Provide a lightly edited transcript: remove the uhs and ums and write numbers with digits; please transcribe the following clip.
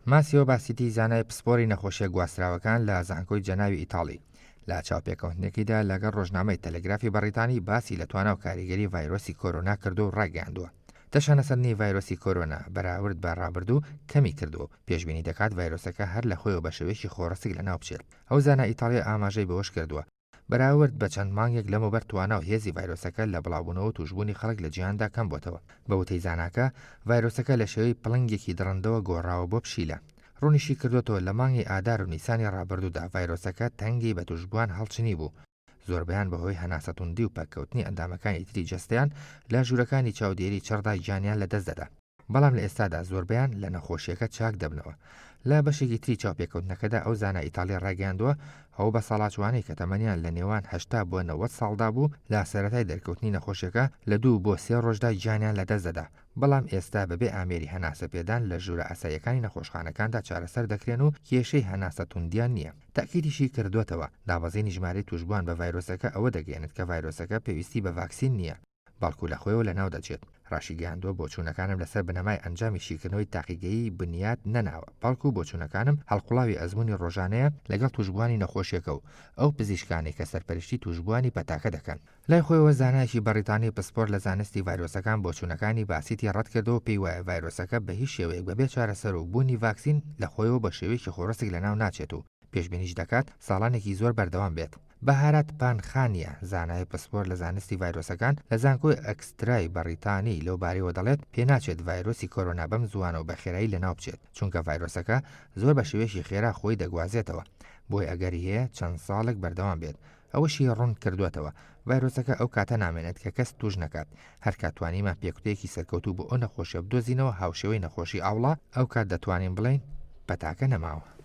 ماسیۆ باسیتی زانای پسپۆری نەخۆشیە گواستراوەکان لە زانکۆی جەناوی ئیتاڵی لە چاوپێکەوتنێکیدا لەگەڵ ڕۆژنامەی تەلەگرافی بەڕیتانی باسی لە توانا و کاریگەری ڤایرۆسی کۆرۆنا کردو و ڕایگەیاندووە تەشەنەسەندنی ڤایرۆسی کۆرۆنا بەراورد بە ڕابردوو کەمی کردووە و پێشبینی دەکات ڤایرۆسەکە هەر لە خۆیەوە بە شێوەیەکی خۆڕسک لەناو بچێت. ئەو زانا ئیتاڵیە ئاماژەی بەوەش کردووە، بەراورد بە چەند مانگێک لەمەوبەر توانا و هێزی ڤایرۆسەکە لە بڵاوبوونەوە و تووشبوونی خەڵک لە جیهاندا کەم بۆتەوە. بە وتەی زاناکە، ڤایرۆسەکە لە شێوەی پڵنگێکی دڕندەوە گۆڕاوە بۆ پشیلە. ڕوونیشی کردووەتەوە، لە مانگی ئادار و نیسانی ڕابردوودا ڤایرۆسەکە تەنگی بە تووشبووان هەڵچنیبوو، زۆربەیان بەهۆی هەناسەتوندی و پەککەوتنی ئەندامەکانی تری جەستەیان لە ژوورەکانی چاودێری چڕدا گیانیان لەدەست دەدا، بەڵام لە ئێستادا زۆربەیان لە نەخۆشییەکە چاک دەبنەوە. لە بەشێکی تری چاوپێکەوتنەکەدا ئەو زانا ئیتاڵیە ڕایگەیاندووە، ئەو بەساڵاچووانەی کە تەمەنیان لە نێوان 80 بۆ 90 ساڵدا بوو لە سەرەتای دەرکەوتنی نەخۆشیەکە لە دوو بۆ سێ ڕۆژدا گیانیان لەدەست دەدا، بەڵام ئێستا بەبێ ئامێری هەناسەپێدان لە ژوورە ئاساییەکانی نەخۆشخانەکاندا چارەسەر دەکرێن و کێشەی هەناسەتوندیان نییە. تەئکیدیشی کردووەتەوە، دابەزینی ژمارەی تووشبووان بە ڤایرۆسەکە ئەوە دەگەیەنێت کە ڤایرۆسەکە پێویستی بە ڤاکسین نییە، بەڵکو لە خۆیەوە لەناو دەچێت. ڕاشیگەیاندووە، بۆچوونەکانم لەسەر بنەمای ئەنجامی شیکردنەوەی تاقیگەیی بنیات نەناوە، بەڵکو بۆچوونەکانم هەڵقوڵاوی ئەزموونی ڕۆژانەیە لەگەڵ تووشبووانی نەخۆشییەکە و ئەو پزیشکانەی کە سەرپەرشتی تووشبووانی پەتاکە دەکەن. لای خۆیەوە زانایەکی بەڕیتانی پسپۆر لە زانستی ڤایرۆسەکان بۆچوونەکانی باسیتی ڕەتکردەوە و پێی وایە ڤایرۆسەکە بە هیچ شێوەیەک بەبێ چارەسەر و بوونی ڤاکسین لە خۆیەوە بە شێوەیەکی خۆڕسک لەناو ناچێت و پێشبینیش دەکات ساڵانێکی زۆر بەردەوام بێت. بەهارات پانخانیا، زانای پسپۆر لە زانستی ڤایرۆسەکان لە زانکۆی ئەکسترای بەڕیتانی لەو بارەیەوە دەڵێت پێناچێت ڤایرۆسی کۆرۆنا بەم زووانە و بە خێرایی لەناو بچێت چونکە ڤایرۆسەکە زۆر بە شێوەیەکی خێرا خۆی دەگوازێتەوە بۆیە ئەگەری هەیە چەند ساڵێک بەردەوام بێت ئەوەشی ڕوون کردووەتەوە، ڤایرۆسەکە ئەو کاتە نامێنێت کە کەس تووش نەکات، هەر کات توانیمان پێکوتەیەکی سەرکەوتوو بۆ ئەو نەخۆشیە بدۆزینەوە هاوشێوەی نەخۆشی ئاوڵە، ئەو کات دەتوانین بڵێین پەتاکە نەماوە.